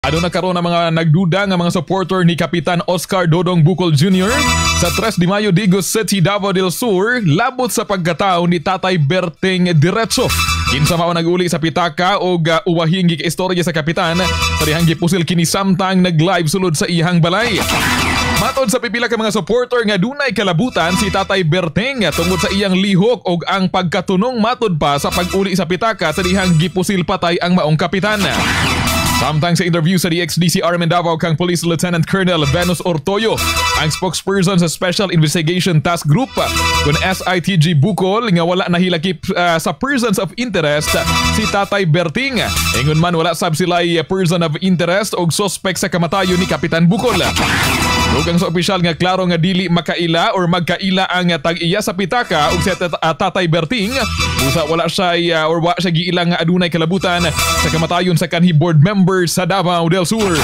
Aduna karon ang mga nagduda nga mga supporter ni Kapitan Oscar Dodong Bukol Jr. sa 3 de Mayo, Digos City, Davao del Sur, labot sa pagkatao ni Tatay Berting Diretso. Kinsa mao nag-uli sa pitaka og uwahing istorya sa kapitan sa dihang gipusil kini samtang nag-live sulod sa iyang balay. Matod sa pipila ka mga supporter nga dunay kalabutan si Tatay Berting tungod sa iyang lihok og ang pagkatunong matod pa sa pag-uli sa pitaka sa dihang gipusil patay ang maong kapitan. Samtang sa interview sa DXDC RMN Davao kang Police Lieutenant Colonel Venus Ortoyo, ang spokesperson sa Special Investigation Task Group kun SITG Bukol, nga wala nahilakip sa persons of interest si Tatay Berting. Ingon man, wala sab sila person of interest og suspect sa kamatayon ni Kapitan Bukol. Dugang sa opisyal nga klaro nga dili makaila or magkaila ang tag-iya sa pitaka ug si Tatay Berting, busa wala siya or wa siya giila nga adunay kalabutan sa kamatayon sa kanhi board member sa Davao del Sur.